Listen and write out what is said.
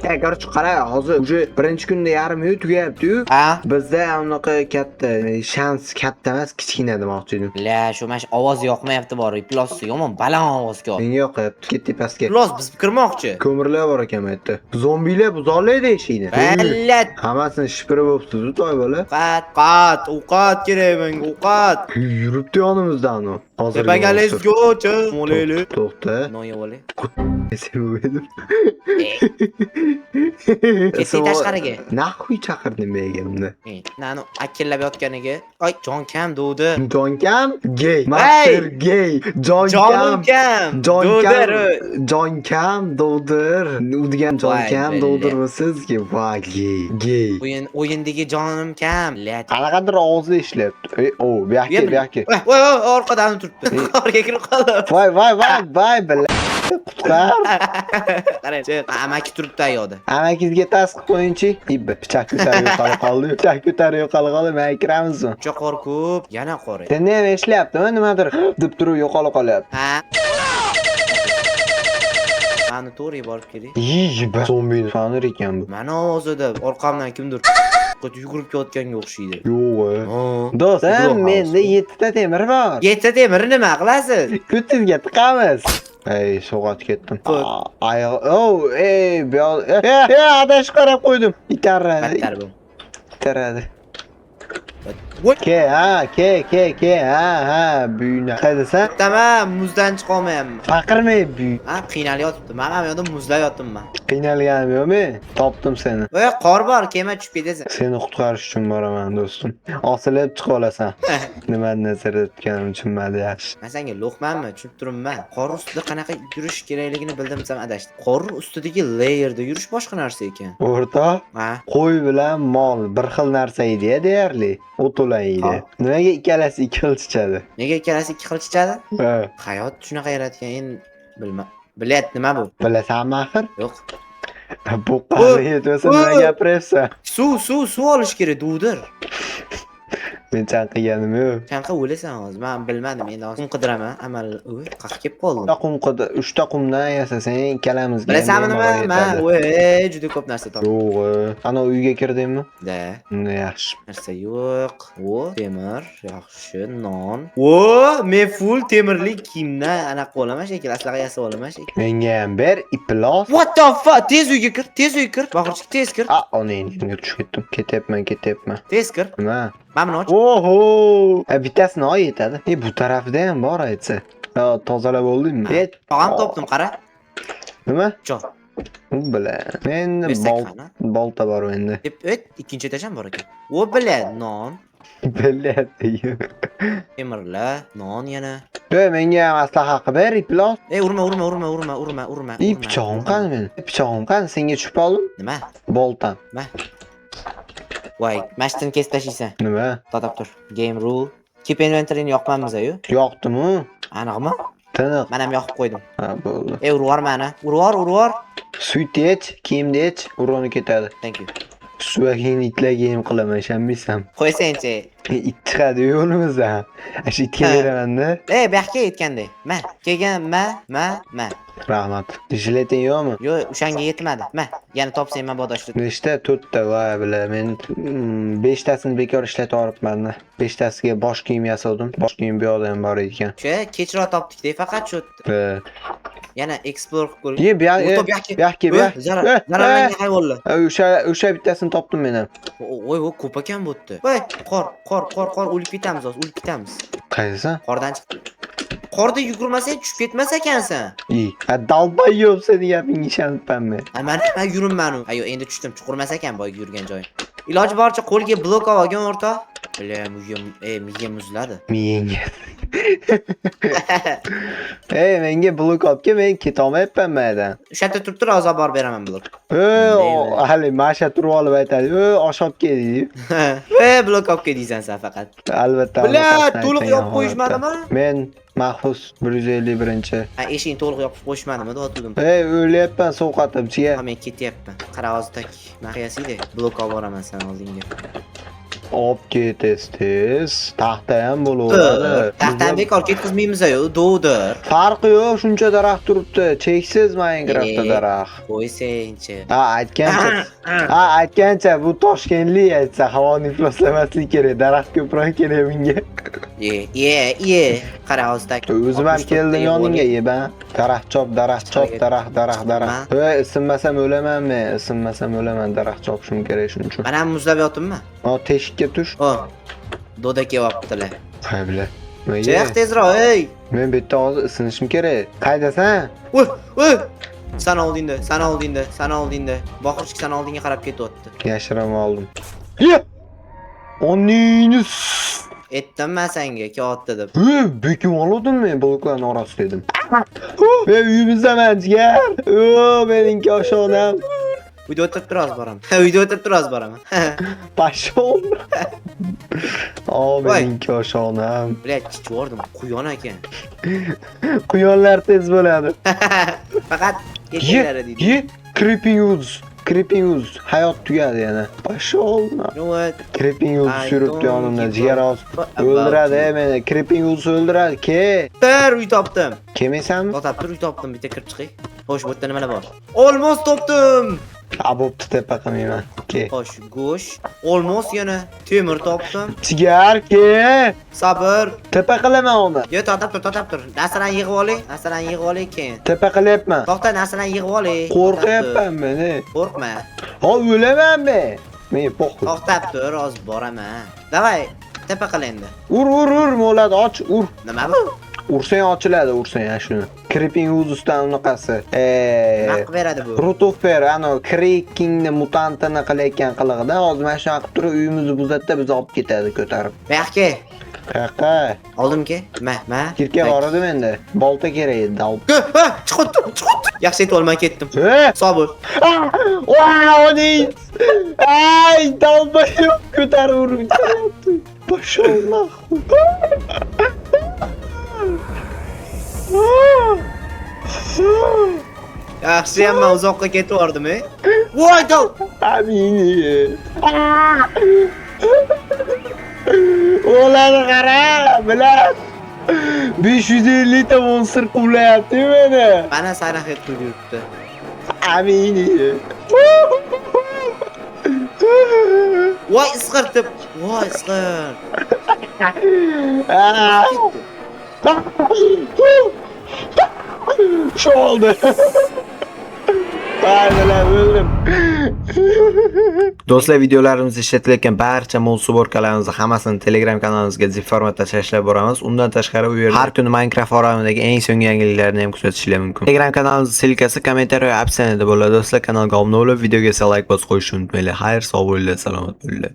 Короче, qara, hozir уже birinchi kunda yarmi tugayapti-yu. Ha? Bizda unaqa katta shans katta emas, kichkina demoqchi edim. La, shu mana shu ovoz yoqmayapti bor. Iflos yomon baland ovoz kelyapti. Menga yoqyapti. Ketdik pastga. Iflos biz kirmoqchi. Ko'mirlar bor ekan bu yerda. Zombilar buzoqlaydi eshikni. Ballat. Hammasini shipirib bo'libsiz, toy bola. Ovqat, qat, ovqat kerak menga, ovqat. Yuribdi yonimizdan u. Hozir. Tepaga let's go, chiq. Molayli. To'xta. Non yeb olay. Sevib edim. Ketdik tashqariga. Нахуй chaqirding menga bunda? Nani akillab yotganiga. Oy, jon kam dovdi. Jon kam gey. Master gey. Jon Jonim kam. kam. Jon Dovdir. kam. Jon kam dovdir. U degan jon Voy kam billa. dovdirmisizki? Voy gey. Gey. O'yin o'yindagi jonim kam. Lat. Qanaqadir ovozli ishlayapti. Ey, o, bu yoqqa, bu yoqqa. Voy, voy, voy, orqadan turibdi. Orqaga kirib qoldi. Voy, voy, voy, voy, billa. Qutqar. Qarang, chiq. Amaki turibdi ayoqda. Amakizga tas qilib qo'yingchi. Ibbi, pichoq ko'tarib yo'qolib qoldi. Pichoq ko'tarib yo'qolib qoldi. Men kiramizmi? Uncha qor ko'p, yana qor. Senda ham ishlayaptimi? Nimadir deb turib yo'qolib qolyapti. Ha. Mani to'g'ri borib keling. Yi, zombini tanir ekan bu. Mani ovozida orqamdan kimdir yugurib kelayotganga o'xshaydi. Yo'q. E. Ha. Do'stim, Yo'q, menda 7 ta temir bor. Yetti temiri nima qilasiz? Ko'tingizga tiqamiz. Ey, sovqotib ketdim. Qo'y. Oyoq, oh, ey, bu yoq, e, adashib qarab qo'ydim. Itaradi, Battar bu. itaradi. Voy. Ke, ha, ke, ke, ke, ha, ha, buyna. Qaydasan? Bittama muzdan chiqa olmayapman. Baqirmay buy. Ha, qiynalyotibdi. Men ham yoqda muzlab yotibman. Qiynalganim yo'qmi? Topdim seni. Voy, qor bor, kema tushib ketasan. Seni qutqarish uchun boraman, do'stim. Osilib chiqa olasan. Nimani nazarda tutganim tushunmadi yaxshi. Men senga лох manmi? Tushunib turibman. Qor ustida qanaqa yurish kerakligini bildim desam adashdim. Qor ustidagi layerda yurish boshqa narsa ekan. O'rtoq, Ha? qo'y bilan mol bir xil narsa edi deyarli. O't o'lan yeydi. Nimaga ikkalasi ikki xil chichadi? Nega ikkalasi ikki xil chichadi? Ha. Hayot shunaqa yaratgan, endi bilma. Bilyat nima bu? Bilasanmi axir? Yo'q. Bu qani yetmasa nima gapiryapsan? Suv, suv, suv olish kerak, duvdir. Men chanqaganim yo'q. Qanaqa o'lasan hozir? Men bilmadim, endi hozir qum qidiraman. Amal, uy, qayerga kelib qoldim? Uchta qum qidi, uchta qumdan yasasang ikkalamizga ham Bilasanmi nima? bemalol Men, yetadi. voy, juda ko'p narsa topdim. Yo'q. E. Ana uyga kirdingmi? Da. Unda yaxshi. Narsa yo'q. O, temir, yaxshi, non. O, men full temirli kiyimdan anaqa olaman shekilli, aslaha yasab olaman shekilli. Menga ham ber, iflos. What the fuck? Tez uyga kir, tez uyga kir. Boqirchik, tez kir. A, onangga tushib ketdim. Ketyapman, ketyapman. Tez kir. Nima? Mana buni och. Oho! E, bittasini oy yetadi. E, bu tarafida ham bor aytsa. Yo, tozalab oldingmi? Et. Tog'am topdim, qara. Nima? Pichoq. U bilan. Men Bersak qani? bolta bor menda. Deb o't, ikkinchi etaj ham bor ekan. O, бля, non, Bilyapti. Temirlar, non yana. Yo'q, menga ham aslaha qilib ber, iflos. Ey, urma, urma, urma, urma, urma, urma. Ey, Urma, pichog'im urma. qani meni? Pichog'im qani? Senga tushib qoldim? Nima? Boltam. Nima? Voy, mashtini kesib tashlaysan. Nima? To'xtab tur. Game rule. Keep inventoryni yoqmamiz-ku. Yoqdimi? Aniqmi? Tiniq. Men ham yoqib qo'ydim. Ha, bo'ldi. Ey, urib yuborma ana. Urib yubor, urib yubor. Suyt yech, kiyimni yech, uroni ketadi. Thank you. Suvagingni itlarga yem qilaman, ishonmaysan. Qo'ysangchi. E, it chiqadi yo'limizdan. Shu itga Ha. beraman-da. Ey, bu yoqqa aytgandek. Ma, kelgan, ma, ma, ma. Rahmat. Jileting yo'qmi? Yo'q, o'shanga yetmadi. Ma, yana topsang mabodo ishlat. Nechta? To'rtta, voy bila. Men beshtasini bekor ishlatib yuboribman. Beshtasiga bosh kiyim yasadim. Bosh kiyim bu yoqda ham bor ekan. O'sha kechroq topdik-da, faqat shu yerda. Ha. Yana explore qilib ko'ring. Ye, bu yoq, O'rtoq, bu yoqqa. bu yoqqa, bu yoq. Zarar, Eh, zararlangan eh. hayvonlar. O'sha bittasini topdim men ham. Voy, voy, ko'p ekan bu yerda. Voy, qor, qor, qor, qor, o'lib ketamiz hozir, o'lib ketamiz. Qayerdasan? Qordan chiq. Qorda yugurmasang tushib ketmas ekansan. I, ha, долбоёб, seni gapingga ishonibman men. Ha, mana men yuribman u. Ayo, endi tushdim, chuqur emas ekan boyagi yurgan joyim. Iloji boricha qo'lga blok olgin, o'rtoq. Бля, miyam, ey, miyam muzladi. Miyangga. Ey, menga blok olib kel, men ketolmayapman bu yerdan. O'sha yerda turib tur, hozir olib borib beraman blok. Ey, Deydi. hali masha turib olib aytadi. Ey, osh olib kel deydi. Ey, blok olib kel deysan sen faqat. Albatta. Бля, anaqasini to'liq aytgan yopib qo'yishmadimi? holatda. Men mahbus 151. Ha, eshikni to'liq yopib qo'yishmadimi, deyotgandim. Ey, o'lyapman sovqotib, jigar. Ha, men ketyapman. Qara hozir так, nima qilasizda? Blok olib boraman sen oldinga. Olib kel tez tez. Taxta ham bo'laveradi. Taxtani bekor ketkazmaymiz-ku, dovdir. Farqi yo'q, shuncha daraxt turibdi. Cheksiz Minecraftda daraxt. Qo'ysangchi. Ha, aytgancha. Ha, aytgancha bu toshkentlik aytsa havoni ifloslamaslik kerak, daraxt ko'proq kerak bunga. Ye, ye, ye. Qara hozir так. O'zim ham keldim yoningga, yeba. Daraxt chop, daraxt chop, daraxt, daraxt, daraxt. Voy, isinmasam o'laman men, isinmasam o'laman, daraxt chopishim kerak shuning uchun. Mana ham muzlab yotibmi? O, teshikka tush. O. Doda kelyaptilar. Hay bila. Nimaga? Chiq tezroq, ey. Men bu yerda hozir isinishim kerak. Qaydasan? Voy, voy. San oldingda, san oldingda, san oldingda. Boqirchik san oldingga qarab ketyapti. Yashirib oldim. Ye! Onini. Aytdim man senga, kelyapti deb. Hey, bekim oldim men bloklarning orasida edim. Men uyimizdaman, jigar. O, mening koshonam. Uyda o'tirib tur, hozir boraman. Uyda o'tirib tur, hozir boraman. Пошёл. O, Voy. Mening koshonam. Блядь, chichib yubordim. Quyon ekan. Quyonlar tez bo'ladi. Faqat Ye, erkaklari deydi. ye, Creeping Woods. Creeping Woods. Hayot tugadi yana. Пошёл. You know what? Creeping Woods I yuribdi don't yonimda. give Jigar a hozir fuck about o'ldiradi you. meni. Creeping Woods o'ldiradi. Ke. Bir uy topdim. Kelmaysanmi? To'xtab tur, uy topdim, bitta kirib chiqay. Xo'sh, bu yerda nimalar bor? Olmos topdim. Ha, bo'pti, tepa qilmayman. Ke. Xo'sh, go'sht, olmos yana, temir topdim. Jigar, ke. Sabr. Tepa qilaman uni. Yo, to'xtab tur, to'xtab tur. Narsalarni yig'ib olay, narsalarni yig'ib olay keyin. Tepa qilyapman. To'xta, narsalarni yig'ib olay. Qo'rqyapman men. Qo'rqma. Ha, o'laman men. Men похуй. To'xtab tur, hozir boraman. Давай, tepa qil endi. Ur, ur, ur, bo'ladi, och, ur. Nima bu? Ursang ochiladi, ursang ana shuni. Creeping Woods'dan unaqasi. Nima qilib beradi bu? Rutufer, ano, Creekingni mutantini qilayotgan qilig'ida hozir mana shunaqa qilib turib uyimizni buzadida bizni olib ketadi ko'tarib. Bu yoqqa. Qayoqqa? Oldimki? Ma, ma. Kirka bor edi menda. Bolta kerak edi, olib. Ha, chiqyapti, chiqyapti. Yaxshi aytib olmay ketdim. E! Sog' bo'l. Wow, ay, долбоёб ko'tarib urib ketyapti. Пошел нахуй. Yaxshi ham men uzoqqa ketib yubordim, ey. Voy, dov. Amini. O'ladi qara, bilad. 550 ta monster quvlayapti meni. Mana Silent Hill qilib yuribdi. Amini. Voy, isqirtib. Voy, isqirt. Ah. Shu oldi. Ay, o'ldim. Do'stlar, videolarimizda ishlatilayotgan barcha mod сборка larimizni hammasini Telegram kanalimizga zip formatda tashlab boramiz. Undan tashqari u yerda har kuni Minecraft olamidagi eng so'nggi yangiliklarni ham kuzatishingiz mumkin. Telegram kanalimizning ссылка si kommentariy va описание da bo'ladi. Do'stlar, kanalga obuna bo'lib, videoga esa like bosib qo'yishni unutmanglar. Xayr, sog' bo'linglar, salomat bo'linglar.